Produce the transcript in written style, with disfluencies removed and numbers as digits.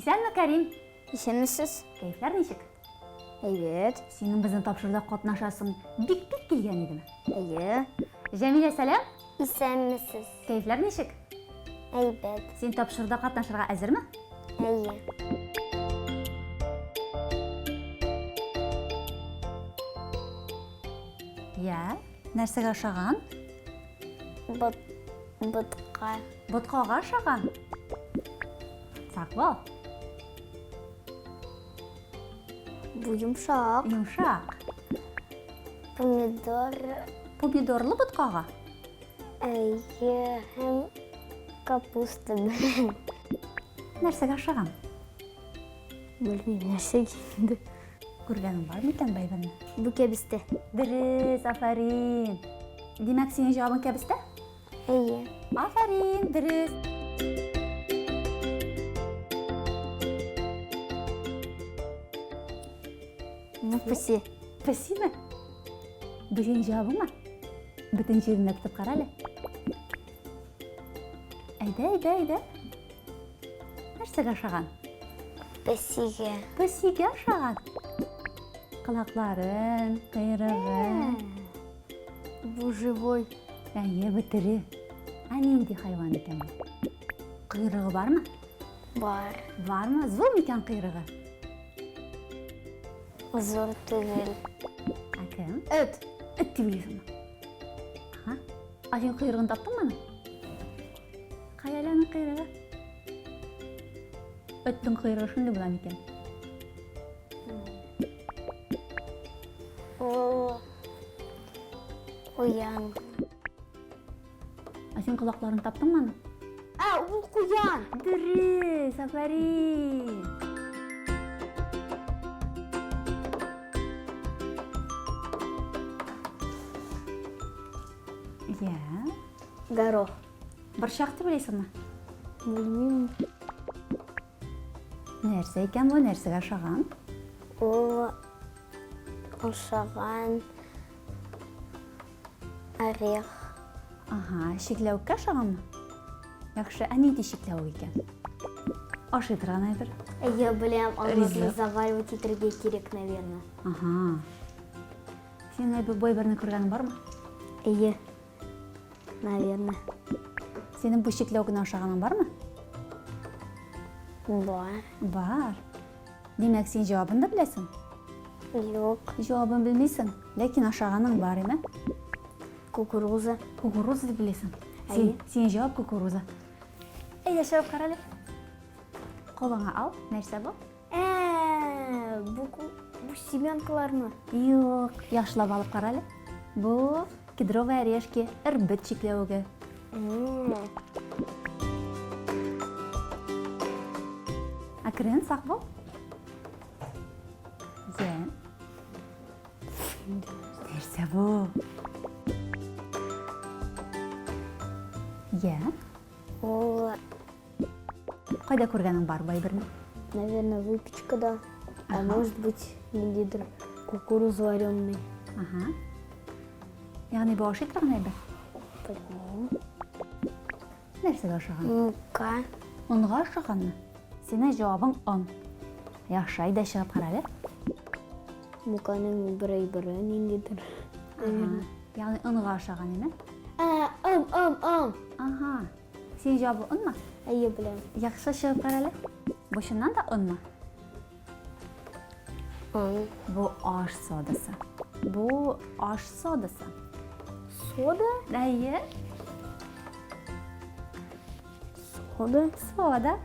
Исәнме, Кәрим? Исәнмесез. Кәефләр ничек? Әйбәт. Синең безнең тапшыруда катнашасың бик-бик килгән идеме? Әйе. Җәмилә, сәлам. Исәнмесез. Кәефләр ничек? Әйбәт. Син тапшыруда катнашырга әзерме? Әйе. Я, нәрсәгә ошаган? Бот, ботка. Боткага ошаган? Сак бул. Бу йомшак. Йомшак. Помидор. Помидорлы боткага? Әйе, һәм капуста белән. Нәрсәгә ошаган? Белмим, нәрсәгә инде. Күргәнең бар микән бәйберне? Бу кәбестә. Дөрес, афәрин. Димәк, синең җавабың кәбестә? Әйе. Афәрин, дөрес. Бу песи. Песиме? Бу синең җавабыңмы? Бөтен җиренә тотып кара әле. Әйдә, әйдә, әйдә. Нәрсәгә ошаган? Песигә. Песигә ошаган. Колакларын, койрыгын. Бу живой. Әйе, бу тере. Ә нинди хайван икән бу? Койрыгы бармы? Бар. Бармы? Зур микән койрыгы? Зур түгел. Ә кем? Эт. Эт дип уйлыйсыңмы? Аһа. Ә син койрыгын таптыңмы аның? Кая әле аның койрыгы? Эттең койрыгы шундый була микән? Ул куян. Ә син колакларын таптыңмы аның? Ә, ул куян. Дөрес, афәрин. Я. Горох. Борчак дип уйлыйсыңмы? Белмим. Нәрсә икән бу? Нәрсәгә ошаган? Ул ошаган орех. Ага, чикләвеккә ошаганмы? Яхшы, ә нинди чикләвек икән? Ашый торган әйбер. Я беләм, аны Ризык. заваривать итәргә кирәк, наверное. Ага. Син әйбер бу әйберне күргәнең бармы? Әйе. Наверное. Синең бу чикләвекне ашаганың бармы? Бар. Бар. Димәк, син җавабын да беләсең? Юк. Җавабын белмисең, ләкин ашаганың бар, име? Кукуруза. Кукуруза дип беләсең. Син, Әйе. синең җавап кукуруза. Әйдә, чыгып кара әле. Кулыңа ал, нәрсә бу? Ә, бу бу семенкалармы? Юк, яхшылап алып кара әле. Бу кедровые орешки, эрбет чикләвеге. Әкрен, сак бул. Йә. Нәрсә бу? Йә. Ул Кайда күргәнең бар бу әйберне? Наверное, выпечкада. А Ага. может быть, ниндидер кукуруз вареный. Ага. Ягъни бу ашый торган әйбер. Белмим. Нәрсәгә ошаган? мука. Онга ошаганмы? Синең җавабың он. Яхшы, әйдә чыгып кара әле. Муканың бер әйбере ниндидер. Ага. Ягъни онга ошаган, әйме? Ә, он, он, он. Ага. Синең җавабың онмы? Әйе, беләм. Яхшы, чыгып кара әле. Бу чыннан да онмы? Он. Бу аш содасы. Бу аш содасы. Сода? Әйе, Сода? сода.